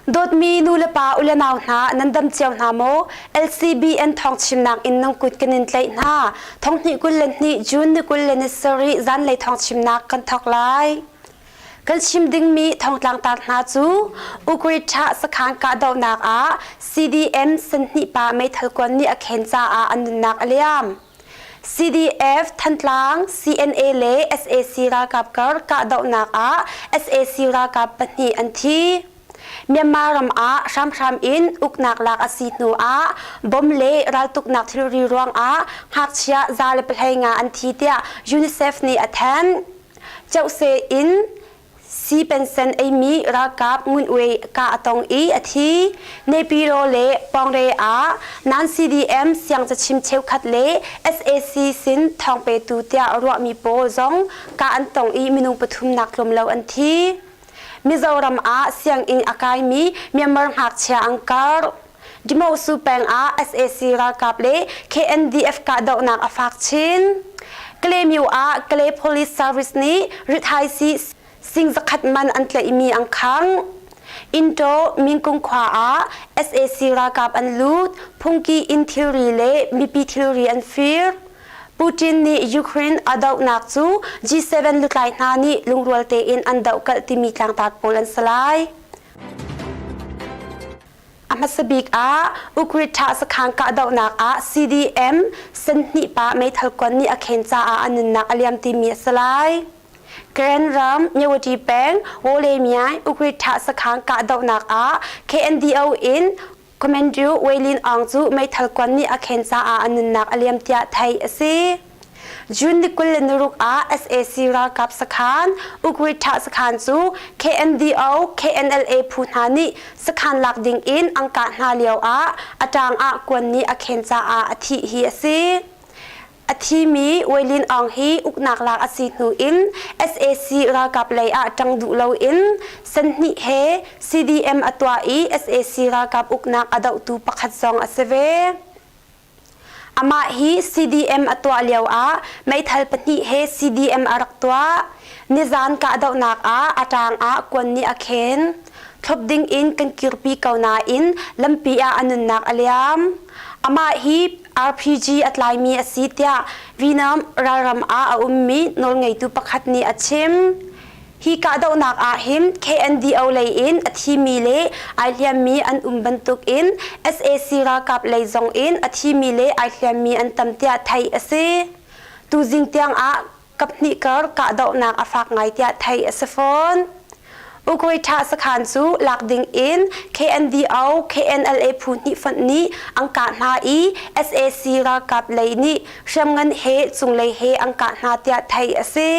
Dawtmi nu le pa u le nau hna nan dam cio hna maw? LCBN thawng chimnak in nan kut kan in tlaih hna. Thonghnih 22 June ni 27 zanlei thawng chimnak kan thawk lai. Kan chim dingmi thongtlangtar hna cu Ukriṭha sakhan kahdohnak ah CDM senhnih pa meithal kuan nih a khen caah an nunnak a liam. CDF Thantlang, CNA le sac ralkap kar kahdohnak ah sac ralkap pahnih an thi. Myanmar ram ah hramhram in uknak lak a si hnu ah bom le raltuknak thilri ruangah ngakchia 115 an thi tiah UNICEF nih a thanh. Ceuhse in si pensen eimi ralkap Ngun ka a tong i a thi. Nepiro le Pawngre ah nan CDM siangcachim cheukhat le sac sin thawngpetu tiah ruahmi pawl zong ka an tong i minung pathum nak tlawm lo an thi. Mizoram ah sianginn a kaimi Myanmar ngakchia an karh. Dimosu peng ah sac ralkap le KNDF kahdohnak a fak chin. Kalaymyo ah Kalay Police Service nih rithaisii sing zakhat man an tlaihmi an khangh. Intaw Minkung khua ah sac ralkap an lut, phungki inn thilri le mipi thilri an fir. Putin nih Ukraine a dohnak cu G7 lutlai hna nih lungrual tein an dohkalh timi tlangtar pawl an si lai. A hmasa bik ah Ukriṭha sakhan kahdohnak ah CDM senhnih pa meithal kuan nih a khen caah a nunnak a liam timi a si lai. Karen ram Myawaddy peng Wole-myai Ukriṭha sakhan kahdohnak ah KNDO in Commander Waylin Aung cu meithal kuan nih a khen caah a nunnak a liam tiah theih a si. June ni 26 ah sac ralkap sakhan Ukriṭha sakhan cu KNDO, KNLA phu hna nih sakhan lak ding in an kah hna lio ah a ṭaang ah kuan nih a khen caah a thih hi a si. A thimi Wailin Aung hi uknak lak a si hnu in sac ralkap lei ah ṭang duh loin senhnih he CDM a tuah i sac ralkap uknak a dohtu pakhat zong a si ve. Amah hi CDM a tuah lio ah meithal pahnih he CDM a rak tuah. Nizan kahdohnak ah a ṭaang ah kuan nih a khen. Thlop ding in kan kirpi ko nain lampi ah a nunnak a liam. Amah hi RPG a tlaimi a si tiah Vietnam ralram ah a ummi nawlngeitu pakhat nih a chim. Hi kahdohnak ah hin KNDO lei in a thimi le ai hliammi an um bantuk in sac ralkap lei zong in a thimi le ai hliammi an tam tiah theih a si. Tuzing tiang ah kaphnih kar kahdohnak a fak ngai tiah theih a si fawn. Ukweṭha sakhan cu lak ding in KNDO, KNLA phu hnih fonh nih an kah hna i sac ralkap lei nih hriamngan he cunglei he an kah hna tiah theih a si.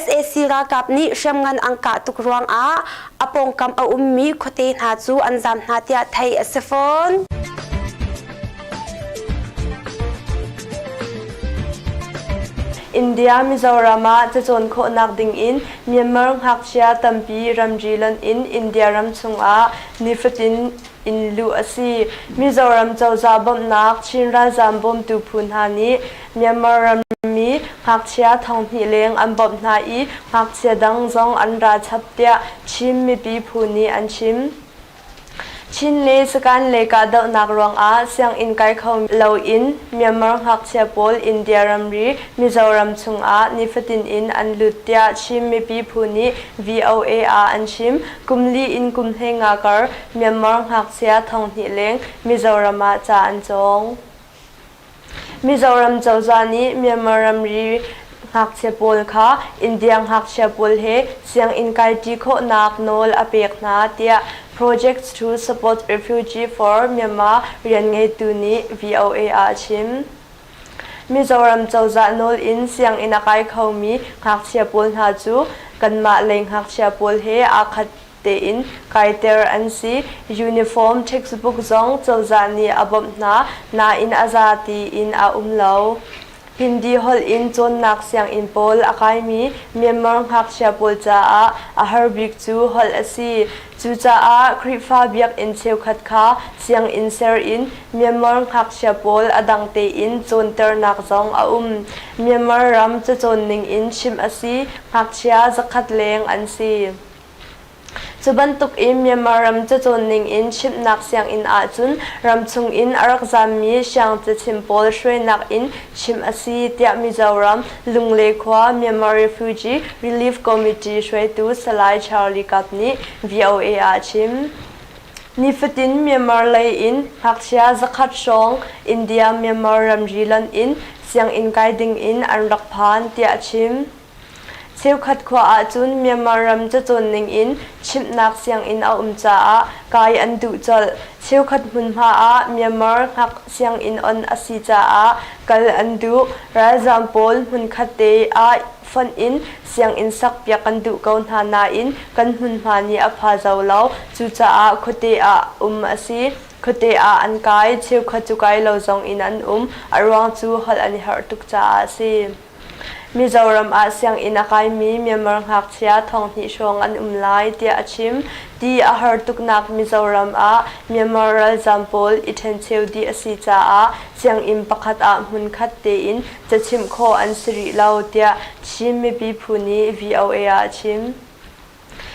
Sac ralkap nih hriamngan an kah tuk ruangah a pawngkam a ummi khuate hna cu an zaam hna tiah theih a si fawn. India Mizoram ah cacawn khawhnak dingin Myanmar ngakchia tampi ramri lonh in India ram chungah nifatin in luh a si. Mizoram cozah bawmhnak Chin ralzaam bawmtu phu hna nih Myanmar rammi ngakchia thonghnih leng an bawmh hna i ngakchia dang zong an ra chap tiah Chin mipi phu nih an chim. Chin le Sakan lei kahdohnak ruangah sianginn kai kho loin Myanmar ngakchia pawl India ramri Mizoram chungah nifatin in an lut tiah Chin mipi phu nih VOA ah an chim. Kum li in kum 15 kar Myanmar ngakchia thonghnih leng Mizoram ah ca an cawng. Mizoram cozah nih Myanmar ramri ngakchia pawl kha India ngakchia pawl he sianginn kaiṭi khawhnak nawl a pek hna tiah Project to Support Refugee for Myanmar rianngeitu nih VOA ah a chim. Mizoram cozah nawl in sianginn a kai khomi ngakchia pawl hna cu kanmah lei ngakchia pawl he aa khat tein kaiter an si. Uniform textbook zong cozah nih a bawmh hna, nain a za tiin a um lo. Hindi holh in cawnnak sianginn pawl a kaimi Myanmar ngakchia pawl caah a har bik cu holh a si. Cucaah Khrihfa biakinn cheukhat kha sianginn ser in Myanmar ngakchia pawl a dang tein cawnternak zong a um. Myanmar ram cacawn ning in chimh a si, ngakchia zakhat leng an si. Cu bantuk in Myanmar ram cacawn ning in chimhnak sianginn ahcun ramchung in a rak zaammi siangcachim pawl hruainak in chimh a si tiah Mizoram Lunglei khua Myanmar Refugee Relief Committee hruaitu Salai Charlie Kap nih VOA ah a chim. Nifatin Myanmar lei in ngakchia zakhat hrawng India-Myanmar ramri lonh in sianginn kai ding in an rak phan tiah a chim. Cheukhat khua ahcun Myanmar ram cacawn ning in chimhnak sianginn a um caah kai an duh colh. Cheukhat hmunhma ah Myanmar hngak sianginn on a si caah kal an duh. Ralzaam pawl hmunkhat te ah fonh in sianginn sakpiak kan duh ko hna nain kan hmunhma nih a pha zau lo. Cucaah khuate ah um a si. Khuate ah an kai. Cheukhat cu kai lo zong in an um. A ruang cu holh an i harh tuk caah a si. Mizoram ah sianginn a kaimi Myanmar ngakchia thonghnih hrawng an um lai tiah a chim. Ti a har tuknak Mizoram ah Myanmar ralzaam pawl i ṭhencheu dih a si caah sianginn pakhat ah hmunkhat tein cachimh khawh an si rih lo tiah Chin mipi phu nih VOA ah a chim.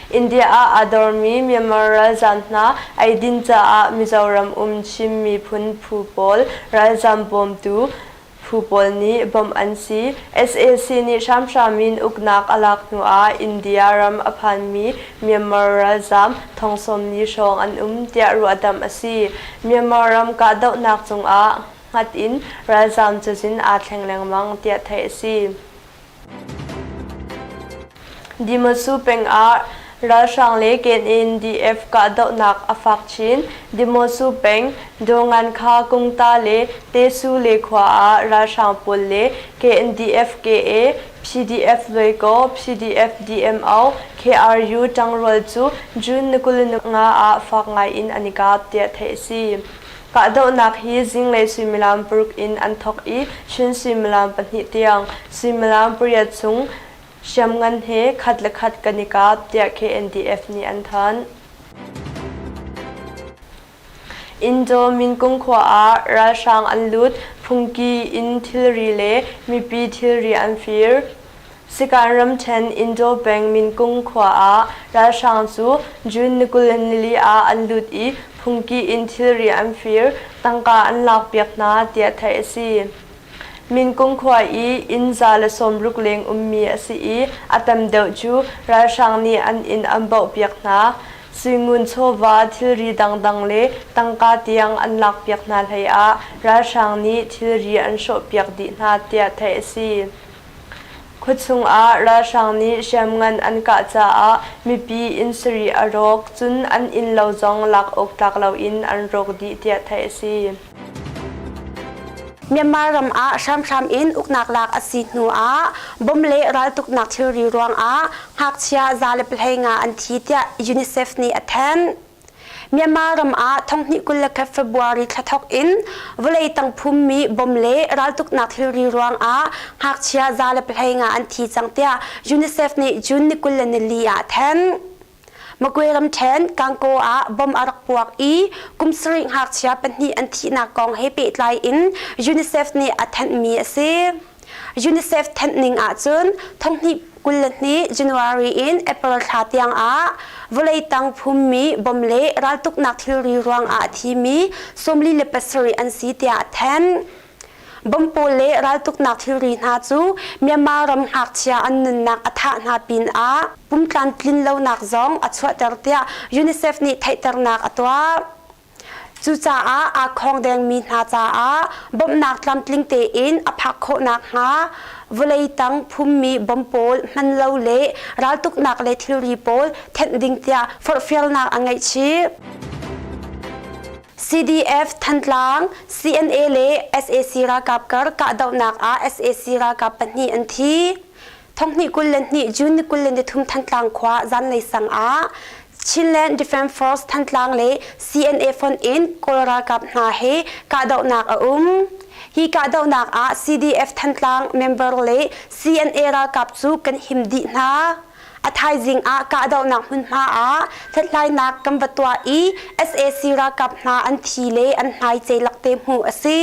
India ah aa dormi Myanmar ralzaam hna eidin caah Mizoram um Chin miphun phu pawl ralzaam bawmtu Phu pawl nih bawmh an si. Sac nih hramhram in uknak a lak hnuah India ram a phanmi Myanmar ralzaam thong sawmli hrawng an um tiah ruahdamh a si. Myanmar ram kahdohnak cungah hngat in ralzaam cazin aa thleng lengmang tiah theih a si. Dimosu peng ah ralhrang le KNDF kahdohnak a fak chin. Dimosu peng Dongankha Kungta le Tesu le khua ah ralhrang pawl le KNDF KA, PDF Loikaw, PDF DMO, KRU ṭangrual cu June ni 25 ah fak ngai in an i kap tiah theih a si. Kahdohnak hi zinglei suimilam paruk in an thawk i chun suimilam pahnih tiang suimilam pariat chung hriamngan he khat le khat kan i kap tiah KNDF nih an thanh. Indo Minkung khua ah ralhrang an lut, phungki in thilri le mipi thilri an fir. Sikan ramṭhen Indo peng Minkung khua ah ralhrang cu June ni 24 ah an lut i phungki in thilri an fir, tangka an lakpiak hna tiah theih a si. Minkung khua i inn 160 leng ummi a si i a tam deuh cu ralhrang nih an inn an baohpiak hna. Suingun chawva thilri dangdang le tangka tiang an lakpiak hna hlei ah ralhrang nih thilri an hrawhpiak dih hna tiah theih a si. Khuachung ah ralhrang nih hriamngan an kah caah mipi inn sarih a rawk, cun an innlo zong lak awk tlak loin an rawk dih tiah theih a si. Myanmar ram ah hramhram in uknak lak a si hnu ah bom le raltuknak thilri ruangah ngakchia 115 an thi tiah UNICEF nih a thanh. Myanmar ram ah thonghnih 21 February thla thawk in vawlei tang phummi bom le raltuknak thilri ruangah ngakchia 115 an thi cang tiah UNICEF nih June ni 24 ah a thanh. Magwe ramṭhen Kankaw ah bom a rak puak i kum sarih ngakchia pahnih an thihnak kong he pehtlai in UNICEF nih a thanhmi a si. UNICEF thanh ning ahcun thonghnih 22 January in April thla tiang ah vawlei tang phummi bom le raltuknak thilri ruangah a thimi 47 an si tiah a thanh. Bom pawl le raltuknak thilri hna cu Myanmar ram ngakchia an nunnak a thah hna pinah pumtlan tlinlonak zong a chuahter tiah UNICEF nih theihternak a tuah. Cucaah aa khawngdengmi hna caah bawmhnak tlamtling tein a phak khawh nakhnga vawlei tang phummi bom pawl hman lo le raltuknak le thilri pawl thenh ding tiah forhfialnak a ngeih chih. CDF Thantlang, CNA le sac ralkap kar kahdohnak ah sac ralkap pahnih an thi. Thonghnih 22 June ni 23 Thantlang khua zanlei sang ah Chinland Defence Force Thantlang le CNA fonh in Kawl ralkap hna he kahdohnak a um. Hi kahdohnak ah CDF Thantlang member le CNA ralkap cu kan him dih hna. A thaizing ah kahdohnak hmunhma ah hlathlainak kan va tuah i sac ralkap hna an thi le an hnai ceilak te hmuh a si.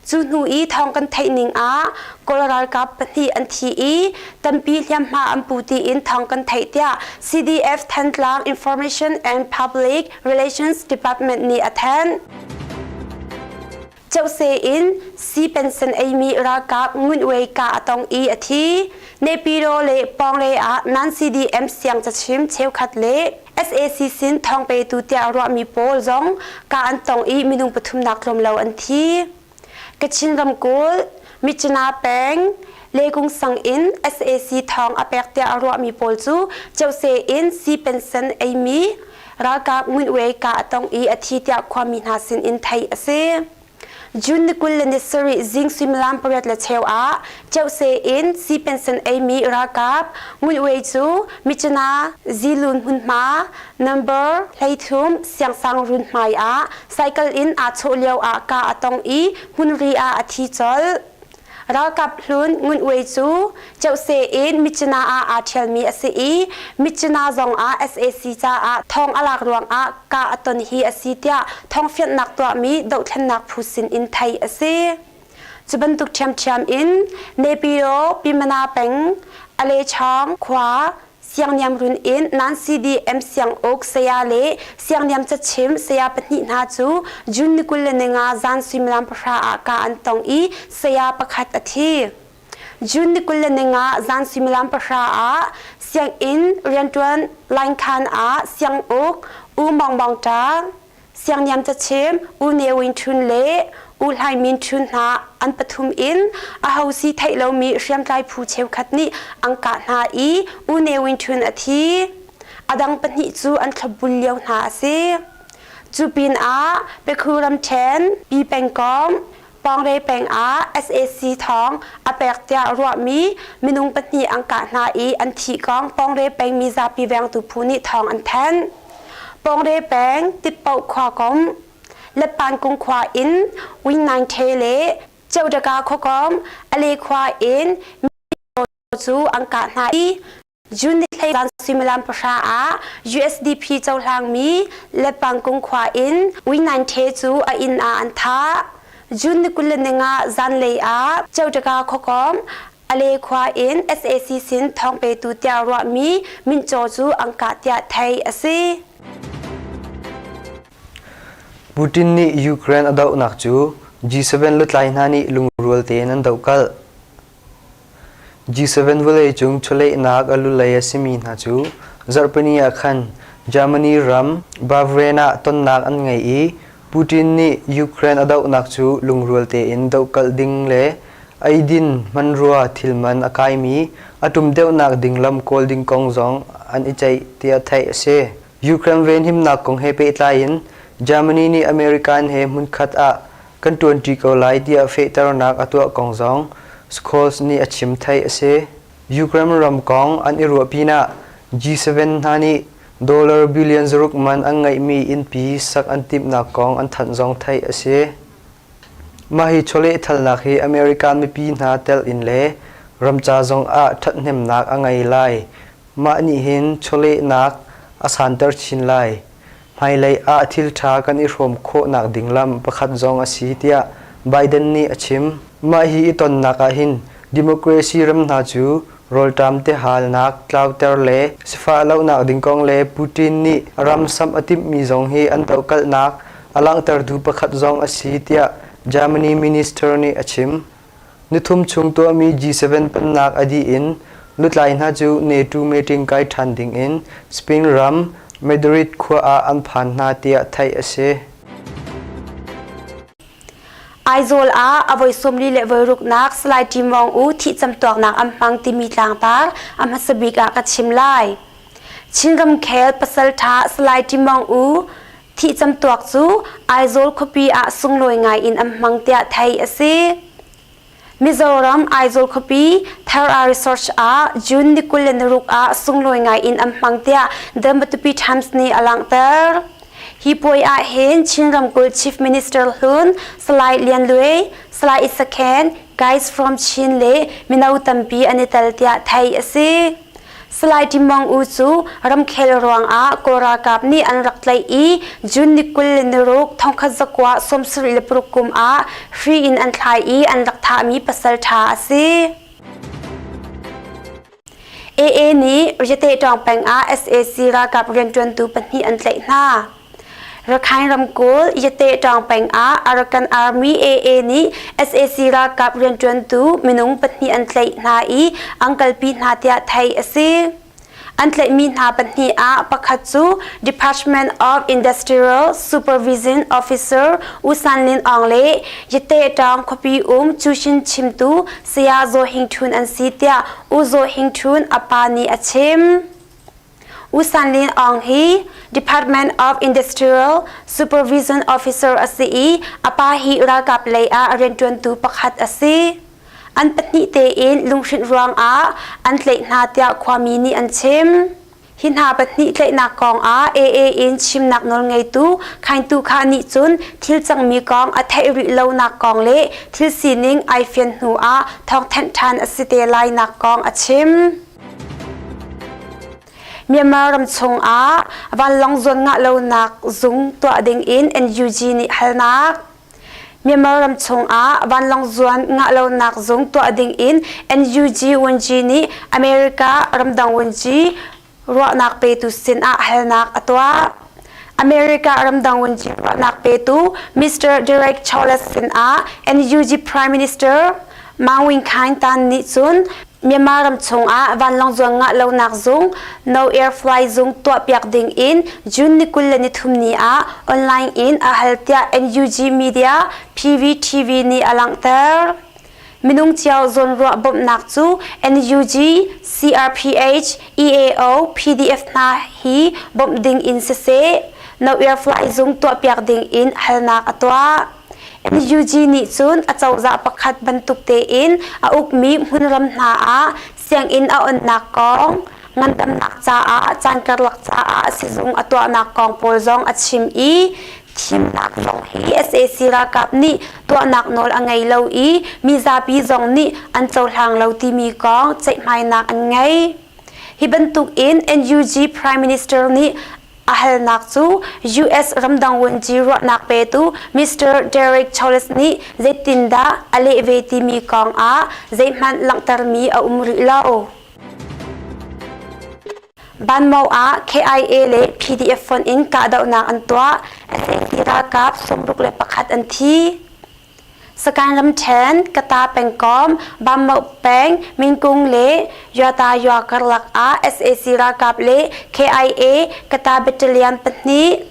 Cu hnu i thawng kan theih ning ah Kawl ralkap pahnih an thi i tampi hliamhma an pu tiin thawng kan theih tiah CDF Thantlang Information and Public Relations Department nih a thanh. Ceuhse in si pensen eimi ralkap Ngunwei ka a tong i a thi. Nepiro le Pawngle ah nan CDM siang cachim cheukhat le SAC sin thawngpetu tiah ruahmi pawl zong ka an tong i minung pathumnak tlawm lo an thi. Kachin ramkulh, Myitkyina peng, Lekung sang in SAC thawng a pek tiah a ruahmi pawl cu Ceuhse in si pensen eimi ralkap Ngunwei ka a tong i a thi tiah khuami hna sin in theih a si. June ni 20 le ni sarih zing suimilam pariat le cheu ah Ceuhse in si pensen eimi ralkap Ngunwei cu Myitkyina Zilun hmunhma number 13 Siangsang run hmai ah cycle in aa chawh lio ah ka a tong i hmunri ah a thi colh. Ralkap hlun Ngun Uai cu Ceuhse in Myitkyina ah aa ṭhialmi a si i Myitkyina zong ah sac caah thong a lak ruangah kah a ton hi a si tiah thawngfianhnak tuahmi dohthlennak phu sin in theih a si. Cu bantuk ṭhiamṭhiam in Nepio Pimana peng Alechawng khua Siangniam run in nan CDM sianguk saya le siangniam cachim saya pahnih hna cu June ni 25 zan suimilam pahra ah ka an tong i saya pakhat a thi. June ni 25 zan suimilam pahra ah sianginn rianṭuan line khan ah sianguk U Mong Mong Ta, Siangniam cachim U Ne Win Htun le U Hlai Min Htun hna an pathum in aho si theih lomi hriamtlai phu cheukhat nih an kah hna i U Ne Win Htun a thi. A dang pahnih cu an thlopbul lio hna a si. Cu pinah Pekhu ramṭhen Pi pengkomh Pawngre peng ah sac thawng a pek tiah ruahmi minung pahnih an kah hna i an thih kong Pawngre peng mizapi vengtu phu nih thawng an thanh. Pawngre peng Titpoh khua kom Letpankung khua in Win Naing The le Ceudaka khuakom Ale khua in cu an kah hna i June ni hlei zan suimilam pahra ah USDP cohlangmi Lepangkung khua in Win Naing The cu a inn ah an thah. June ni 25 zanlei ah Ceutaka khuakawng Ale khua in sac sin thawngpetu tiah ruahmi Mincaw cu an kah tiah theih a si. Putin nih Ukraine a dohnak cu G7 lutlai hna nih lungrual tein an dohkalh. G7 vawleicung chawlehnak a lulei a simi hna cu zarhpini ah khan Germany ram Bavarian ah tonnak an ngei i Putin nih Ukraine a dohnak cu lungrual tein dohkalh ding le eidin hmanrua thilman a kaimi a ṭum deuhnak ding lam kawl ding kong zong an i ceih tiah theih a si. Ukraine venhimnak kong he pehtlai in Germany nih American he hmunkhat ah kan ṭuanṭi ko lai tiah fehternak a tuah kong zong Scholz nih a chim theih a si. Ukraine ram kong an i ruah pinah G7 hna nih dollar billion zaruk man an ngeihmi innpi sak an timhnak kong an thanh zong theih a si. Mah hi chawlehthalnak hi American mipi hna tel in le ramca zong ah ṭhathnemnak a ngei lai. Mah nih hin chawlehnak a santer chin lai. Hmailei ah thil ṭha kan i hrawm khawhnak ding lam pakhat zong a si tiah Biden nih a chim. Mah hi i tonnak ah hin democracy ram hna cu rawlṭam tihalnak tlauter le sifah lohnak ding kong le Putin nih ram samh a timhmi zong hi an dohkalhnak a langhtertu pakhat zong a si tiah Germany minister nih a chim. Nithum chung tuahmi G7 pannak a dih in lutlai hna cu NATO meeting kai ṭhan dingin Spain ram Madrid khua ah an phan hna tiah theih a si. Aizawl ah a voi sawmli le voi ruknak Salai Ṭim Wong U thih camtuaknak an hmang timi tlangtar a hmasa bik ah ka chim lai. Chin ramkhel pasalṭha Salai Ṭim Wong U thih camtuak cu Aizawl khuapi ah sunglawi ngai in an hmang tiah theih a si. Mizoram Aizawl khuapi Thara Research ah June ni 26 ah sunglawi ngai in an hmang tiah The Matupi Times nih a langhter. Hi puai ah hin Chin ramkulh Chief Minister hlun Salai Lian Luai, Salai Isakhen, Guys from Chin le mino tampi an i tel tiah theih a si. Salai Tim Mong U cu ramkhel ruangah Kawl ralkap nih an rak tlaih i June ni 26 1976 kum ah hri in an thlai i an rak thahmi pasal ṭha a si. AA nih Riatehtawng peng ah sac ralkap rianṭuantu pahnih an tlaih hna. Rakhine ramkulh Yatehtawng peng ah Arakan Army AA nih sac ralkap rianṭuantu minung pahnih an tlaih hna i an kalpi hna tiah theih a si. An tlaihmi hna pahnih ah pakhat cu Department of Industrial Supervision Officer U San Lin Aung le Yatehtawng khuapi um Cushin chimtu Saya Zaw Hing Htun an si tiah U Zaw Hing Htun a pa nih a chim. U San Lin Aung hi Department of Industrial Supervision Officer a si i a pa hi ralkap lei ah rianṭuantu pakhat a si. An pahnih tein lunghrinh ruangah an tlaih hna tiah khuami nih an chim. Hi hna pahnih tlaihnak kong ah AA in chimnak nawlngeitu Khaing Tu Kha nih cun thil cangmi kong a theih rih lonak kong le thil sining ai fian hnu ah thawngthanh ṭhan a si te lainak kong a chim. Myanmar ram chungah vanlawng zuan ngah lonak zung tuah ding in NUG nih halnak. Myanmar ram chungah vanlawng zuan ngah lonak zung tuah ding in NUG Wunji nih America ramdang wunji ruahnak petu sin ah halnak a tuah. America ramdang wunji ruahnak petu Mr. Derek Chollet sin ah NUG Prime Minister Maung Win Khaing Tan nih cun Myanmar ram chungah vanlawng zuang ngah lonak zung No Air Fly zung tuahpiak ding in June ni 23 ni ah online in a hal tiah NUG Media PVTV nih a langhter. Minung cio zawnruah bawmhnak cu NUG, CRPH, EAO, PDF hna hi bawmh ding in siseh, No Air Fly zung tuahpiak ding in halnak a tuah. NUG nih cun acozah pakhat bantuk tein a ukmi hmunram hna ah sianginn a onnak kong, ngandamnak caah caan karlak caah sizung a tuahnak kong pawl zong a chim i thimnak zong hi sac ralkap nih tuahnak nawl a ngei lo i mizapi zong nih an cohlang lo timi kong ceihmainak an ngei. Hi bantuk in NUG Prime Minister nih A halnak cu US ramdang vuanci ruahnak petu Mr. Derek Chollet nih zeitindah a leh ve timi kong ah zeihmanh langhtermi a um rih lo. Banmo ah KIA le PDF fonh in kahdohnak an tuah. Sac ralkap 61 an thi. Sagaing ramṭhen, Kata pengkomh, Bammoh peng, Minkung le Yata Yua karlak ah sac ralkap le KIA Kata Battalion pahnih,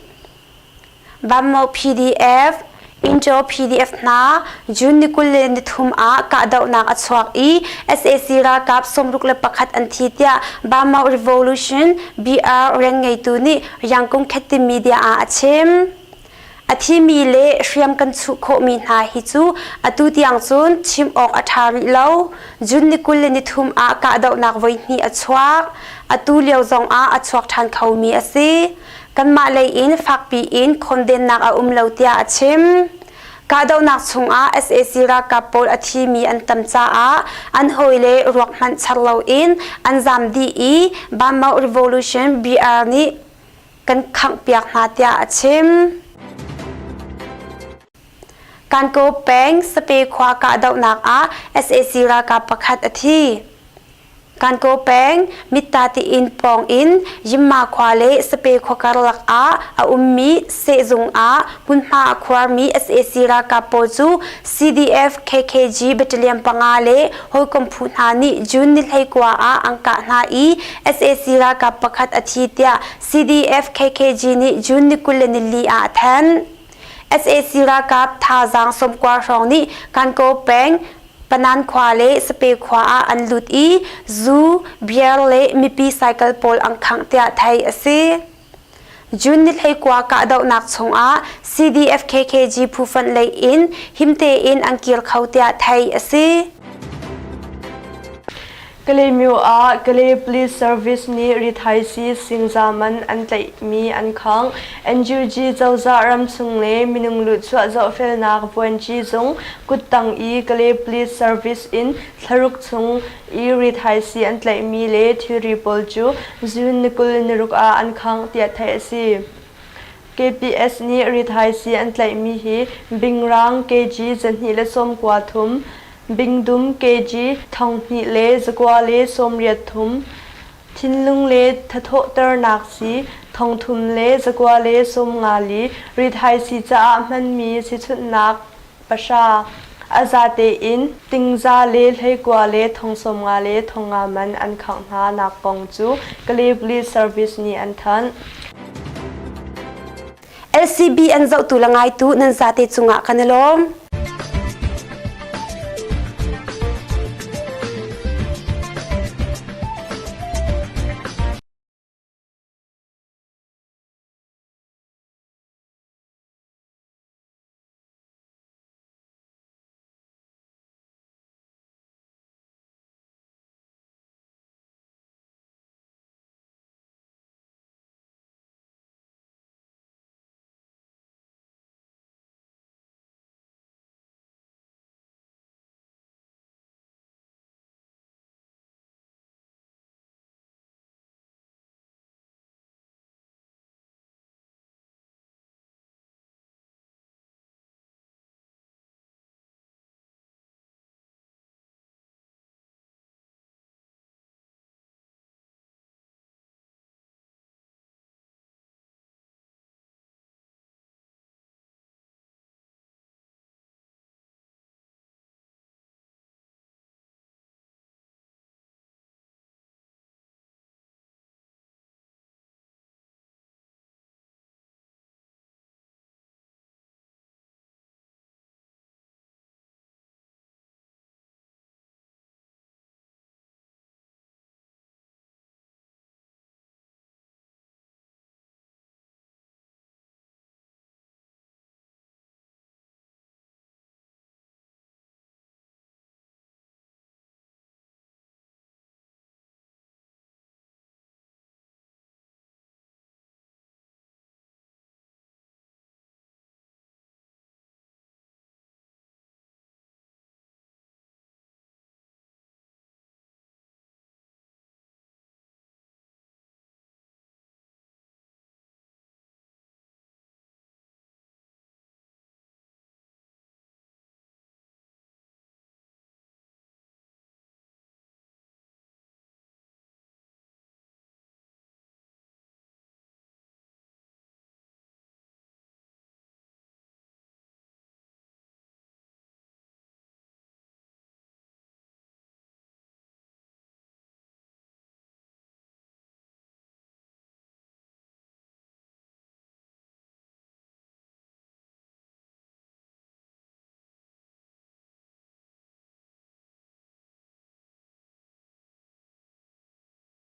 Bammoh PDF, Injo PDF hna June ni 23 ah kahdohnak a chuak i sac ralkap 61 an thi tiah Bammoh Revolution BR rianngeitu nih Yangkung Khetti Media ah a chim. A thimi le hriam kan chuh khawhmi hna hi cu atu tiang cun chim awk a ṭha rih lo. June ni 23 ah kahdohnak voihnih a chuak. Atu lio zongah a chuak ṭhan khomi a si. Kanmah lei in fakpi in khondennak a um lo tiah a chim. Kahdohnak chungah sac ralkap pawl a thimi an tam caah an hawile ruak hmanh char loin an zaam dih i Bamau Revolution BR nih kan khanghpiak hna tiah a chim. Kankaw peng Sape khua kahdohnak ah sac ralkap pakhat a thi. Kankaw peng Mitta tiin pawng in Yimma khua le Sape khua karlak ah a ummi sehzung ah hmunhma a khuarmi sac ralkap pawl cu CDF KKG battalion panga le hawikom phu hna nih June ni 19 ah an kah hna i sac ralkap pakhat a thi tiah CDF KKG nih June ni 24 ah a thanh. Sac ralkap thazaang sawmkua hrawng nih Kankaw peng Panan khua le Sape khua ah an lut i zu, beer le mipi cycle pawl an khangh tiah theih a si. June ni 19 kahdohnak chungah CDF-KKG phufonh lei in him tein an kir kho tiah theih a si. Kalaymyo ah Kalay Police Service nih rithaisii singza man an tlaihmi an khangh. NUG cozah ramchung le minung luhchuah zohfelnak vuanci zung kuttang i Kalay Police Service in thlaruk chung i rithaisii an tlaihmi le thilri pawl cu June ni 26 ah an khangh tiah theih a si. KPS nih rithaisii an tlaihmi hi bingrang kg 293, bingdum kg 2183, thinlung le thathawhternak sii 3294 rithaisii caah hmanmi sichunhnak pahra a zate in tingza le hleikua le thong 50 le thong nga man an khangh hna nak kong cu Kalay Police Service nih an thanh. LCB an zohtu le ngaitu nan zate cungah kan i lawm.